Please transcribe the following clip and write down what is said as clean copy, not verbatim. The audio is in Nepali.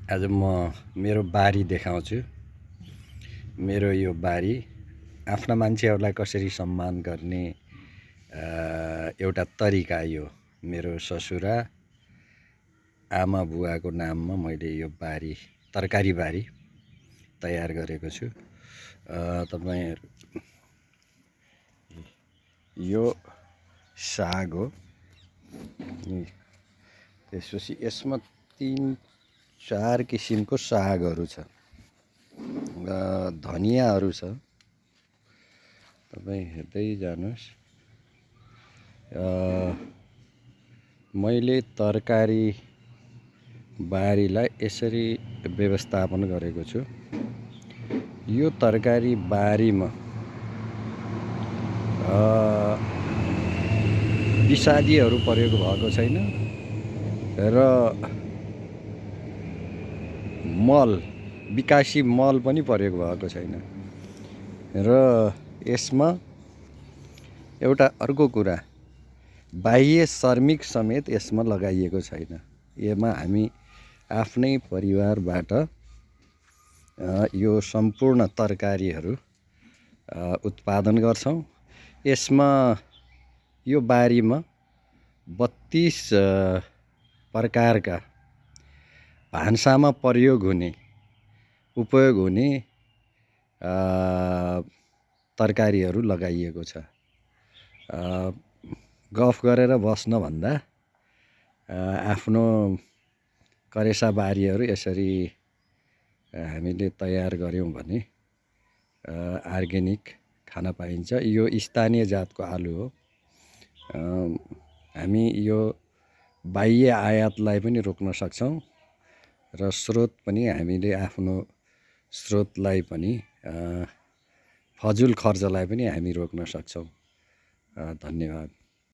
आज म मेरो बारी देखाउँछु। मेरो यो बारी आफ्ना मान्छेहरूलाई कसरी सम्मान गर्ने एउटा तरिका यो। मेरो ससुरा आमा बुवाको नाममा मैले यो बारी तरकारी बारी तयार गरेको छु। तपाईहरु यो साग हो। त्यसपछि यसमा 3-4 किसिमको सागहरू छ। धनियाहरू छ। तपाईं हेर्दै जानुहोस्। मैले तरकारी बारीलाई यसरी व्यवस्थापन गरेको छु। यो तरकारी बारीमा विषादीहरू प्रयोग भएको छैन र मल विकासी मल पनि प्रयोग भएको छैन र यसमा एउटा अर्को कुरा, बाह्य श्रमिक समेत यसमा लगाइएको छैन। यसमा हामी आफ्नै परिवारबाट यो सम्पूर्ण तरकारीहरू उत्पादन गर्छौं। यसमा यो बारीमा 32 प्रकारका भान्सामा उपयोग हुने तरकारीहरू लगाइएको छ। गफ गरेर बस्न भन्दा आफ्नो करेसा बारीहरू यसरी हामीले तयार गर्यौं भने अर्ग्यानिक खान पाइन्छ। यो स्थानीय जातको आलु हो। हामी यो बाह्य आयातलाई पनि रोक्न सक्छौं र स्रोत पनि हामीले आफ्नो स्रोतलाई पनि फजुल खर्चलाई पनि हामी रोक्न सक्छौं। धन्यवाद।